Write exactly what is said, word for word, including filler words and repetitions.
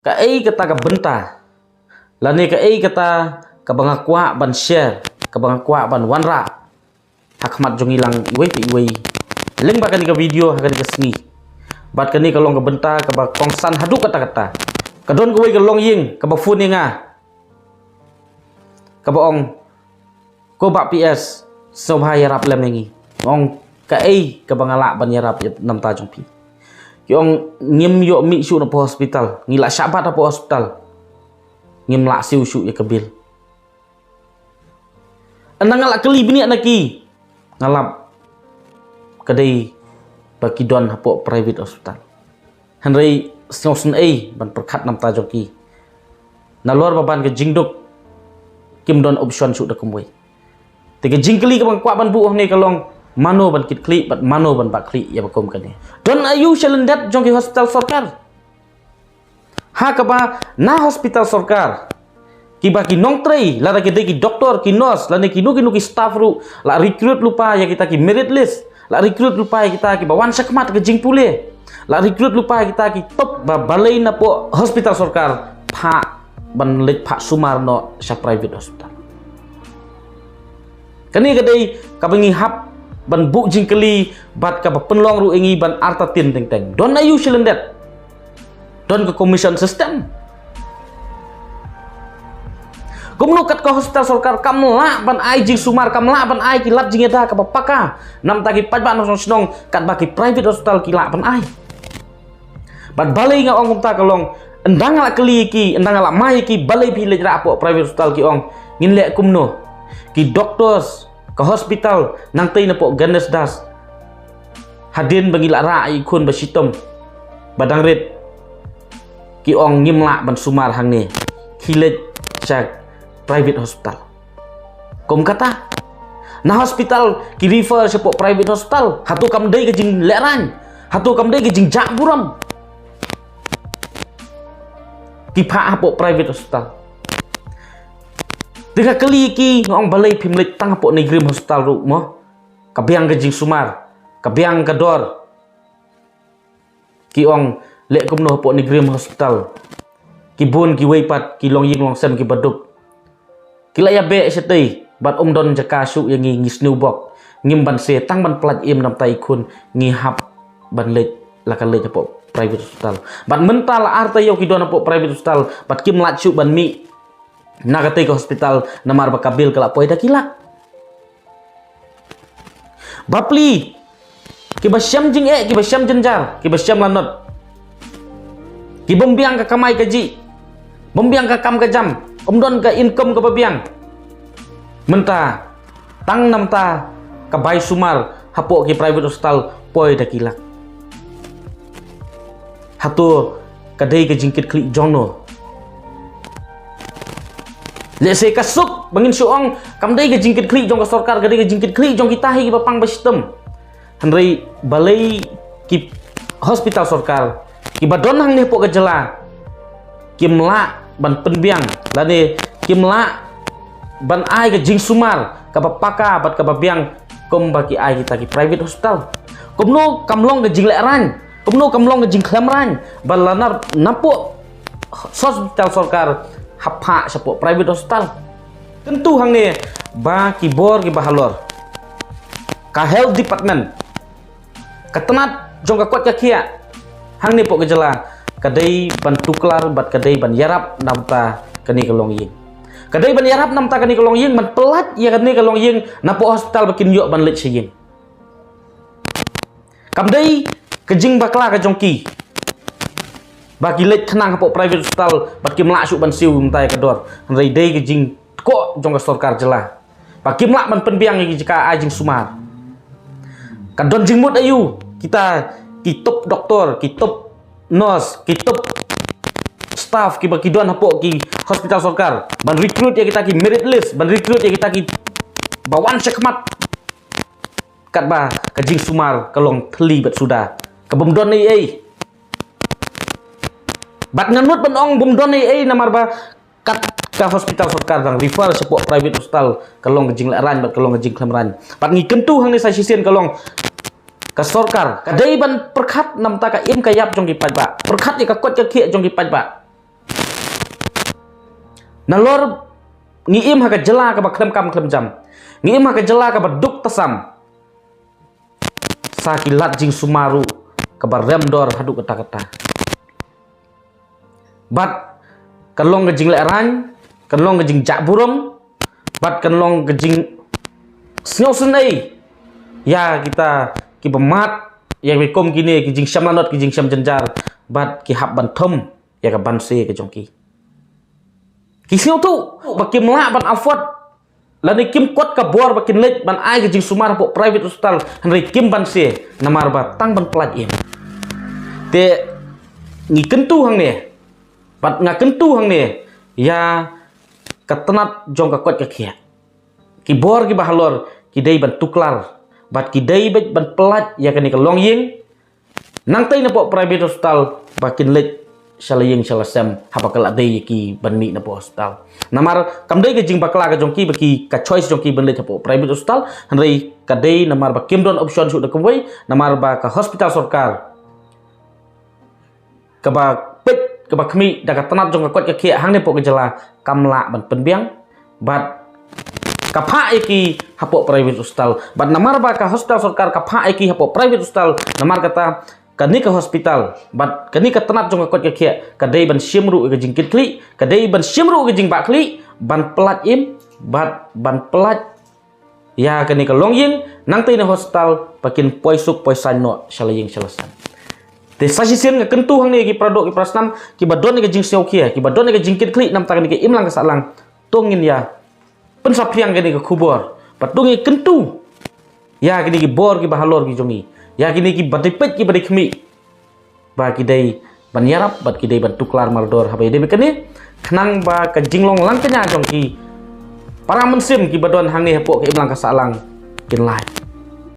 Kaei kata ka bynta, lane kaei kata kaba nga kwah ban share, kaba nga kwah ban wanrah ha khmat jong ngi lang iwei pa iwei lyngba kane ka video ha kane ka sngi. Bad kane ka long ka bynta kaba kongsan haduh katta katta. Ka don kawei ka longïing kaba phone ïa nga, kaba ong, "Ko Bah P S, sngewbha ïarap lem ïa ngi." Nga ong, "Kaei kaba nga lah ban ïarap ïa na bynta jong phi?" Ki ong, "Ngim ïoh mih shuh na pdeng hospital, ngi la shah bat ha pdeng hospital, ngim lah siew shuh ïa ka bill." Ynda nga la kylli bniah na ki, nga lap ka dei ba ki don hapoh private hospital. Hynrei sngewsynei ban pyrkhat na bynta jong ki. Nalor ba ban ka jingduk, kim don option shuh da kumwei. Te ka jingkylli kaba nga kwah ban buh hangne ka long, mano ban kit khlieh bad mano ban bat khlieh ïa ba kum kane? Don aïu sha lyndet jong ki hospital sorkar? Ha kaba na hospital sorkar, kiba ki nongtrei, lada ki dei ki doktor, ki nurse, lane kino kino ki staff ruh, la recruit lypa ïa kita ki merit list, la recruit lypa ïa kita kiba wan shakhmat ka jingpule, la recruit lypa ïa kita ki top ba balei na pdeng hospital sorkar phah ban leit phah sumar noh sha private hospital. Kane ka dei kaba ngi hap ban buh jingkylli bad kaba pynlong ruh ïa ngi ban artatien teng teng. Don aïu sha lyndet? Don ka commission system? Kumno kat ka hospital sorkar kam lah ban ai jingsumar, kam lah ban ai ki lad jingïada kaba paka na bynta ki paidbah nongshong shnong, katba ki private hospital ki lah ban ai? Bad balei nga ong kumta ka long, ynda nga la kylli ïa ki, ynda nga la mai ïa ki, balei phi leit rah hapoh private hospital, ki ong, ngin leh kumno? Ki doctors, ka hospital nangtei na pdeng Ganesh Das, hadien ba ngi la rah ïa i khun ba shitom, ba dang rit, ki ong ngim lah ban sumar hangne, khie leit sha private hospital. Kum kata, na hospital ki refer sha pdeng private hospital, hato kam dei ka jinglehraiñ, hato kam dei ka jingjah burom? Ki phah ha pdeng private hospital. Te nga kylli ki, nga ong, balei phim leit tang ha pdeng NEIGRIHMS hospital ruh mo? Ka biang ka jingsumar, ka biang ka dor. Ki ong, leh kumno ha pdeng NEIGRIHMS hospital? Ki bun kiwei pat ki longïing longsem kiba duk, ki la ïabeh shatei bad ym don jaka shuh ïa ngi, ngi sniew bok, ngim banse, tang ban pyllait im na bynta i khun ngi hap ban leit, la ka leit ha pdeng private hospital. Bad mynta la ar taïew ki don ha pdeng private hospital bad kim lah shuh ban mih na katei ka hospital namar ba ka bill ka la poi da ki lak. Bapli, kiba shem jingeh, kiba shem jynjar, kiba shem lanot, ki bym biang ka kamai kajih, bym biang ka kam ka jam, ym don ka income kaba biang. Mynta, tang na bynta ka bai sumar ha pdeng ki private hospital poi da ki lak. Hato ka dei ka jingkit khlieh jong no? Lehse ka suk ba ngin shu ong kam dei ka jingkit khlieh jong ka sorkar, ka dei ka jingkit khlieh jong kita hi kiba pang ba shitom. Hynrei balei ki hospital sorkar kiba don hangne hapoh ka jylla kim lah ban pynbiang, lane kim lah ban ai ka jingsumar kaba paka bad kaba biang kumba ki ai kita ki private hospital? Kumno kam long ka jinglehraiñ? Kumno kam long ka jingkhlem raiñ ba la na, na pdeng hospital sorkar hap phah sha pdeng private hospital? Kyntu hangne ba ki bor kiba halor, ka health department, ka tnat jong ka koit ka khiah hangne hapoh ka jylla, ka dei ban tuklar bad ka dei ban ïarap na bynta kane ka longïing. Ka dei ban ïarap na bynta kane ka longïing, ban pyllait ïa kane ka longïing na pdeng hospital ba kin ïoh ban leit sha ïing. Kam dei ka jingbakla ka jong ki ba ki leit khnang ha pdeng private hospital bad kim lah shuh ban siew mynta ïa ka dor. Hynrei dei ka jingkoh jong ka sorkar jylla ba kim lah ban pynbiang ïa ki jaka ai jingsumar. Ka don jingmut aïu kita ki top doktor, ki top nurse, ki top staff kiba ki don hapoh ki hospital sorkar ban recruit ïa kita ki merit list, ban recruit ïa kita kiba wan shakhmat, katba ka jingsumar ka long thylli bad suda, ka bym don ei ei. Bad nga nud ban ong bym don ei ei namar ba kat ka hospital sorkar dang refer sha pdeng private hospital, ka long ka jinglehraiñ bad ka long ka jingkhlem raiñ. Bad ngi kyntu hangne sa shisien ka long, ka sorkar ka dei ban pyrkhat na bynta ka im ka ïap jong ki paidbah, pyrkhat ïa ka koit ka khiah jong ki paidbah. Nalor ngi im ha ka jylla kaba khlem kam khlem jam, ngi im ha ka jylla kaba duk tasam, sa ki lad jingsumar ruh kaba rem dor haduh katta katta. Bad kan long ka jinglehrain, kan long ka jingjah burom, bad kan long ka jingsngewsynei ïa kita kiba mad ïa ki kum kine, ki jingshem lanot, ki jingshem jynjar, bad ki hap ban thom ïa ka banse ka jong ki. Ki sngewthuh ba kim lah ban afford, lane kim kot ka bor ba kin leit ban ai ka jingsumar hapoh private hospital, hynrei kim banse namar ba tang ban pyllait im. Te ngi kyntu hangne, bad nga kyntu hangne ïa ka tnat jong ka koit ka khiah. Ki bor kiba halor ki dei ban tuklar, bad ki dei beit ban pyllait ïa kane ka longïing, nangtei napoh private hospital ba kin leit sha la ïing sha la sem haba ka la dei ïa ki ban mih napoh hospital. Namar kam dei ka jingbakla ka jong ki ba ki, ka choice jong ki ban leit hapoh private hospital, hynrei ka dei namar ba kim don option shuh da kawei, namar ba ka hospital sorkar kaba peit kaba khmih da ka tnat jong ka koit ka khiah hangne hapoh ka jylla kam lah ban pynbiang, bad ka phah ïa ki hapoh private hospital. Bad namar ba ka hospital sorkar ka phah ïa ki hapoh private hospital, namar kata kane ka hospital bad kane ka tnat jong ka koit ka khiah ka dei ban shim ruh ïa ka jingkitkhlieh, ka dei ban shim ruh ïa ka jingbahkhlieh, ban pyllait im, bad ban pyllait ïa kane ka longïing, nangtei na hospital ba kin poi suk poi saiñ noh sha la ïing sha la sem. Te sa shisien nga kyntu hangne ïa ki paradoh ki parasnam kiba don ïa ka jingsngewkhia, kiba don ïa ka jingkitkhlieh namar kane ka imlang ka sahlang, to ngin ïa pynsaphriang kane ka khubor, bad to ngin kyntu ïa kine ki bor kiba halor ki jong ngi, ïa kine kiba dei peit kiba dei khmih, ba ki dei ban ïarap bad ki dei ban tuklar mardor haba ïadei bad kane, khnang ba ka jinglong lang kñia jong ki para mynsiem kiba don hangne hapoh ka imlang ka sahlang kin lah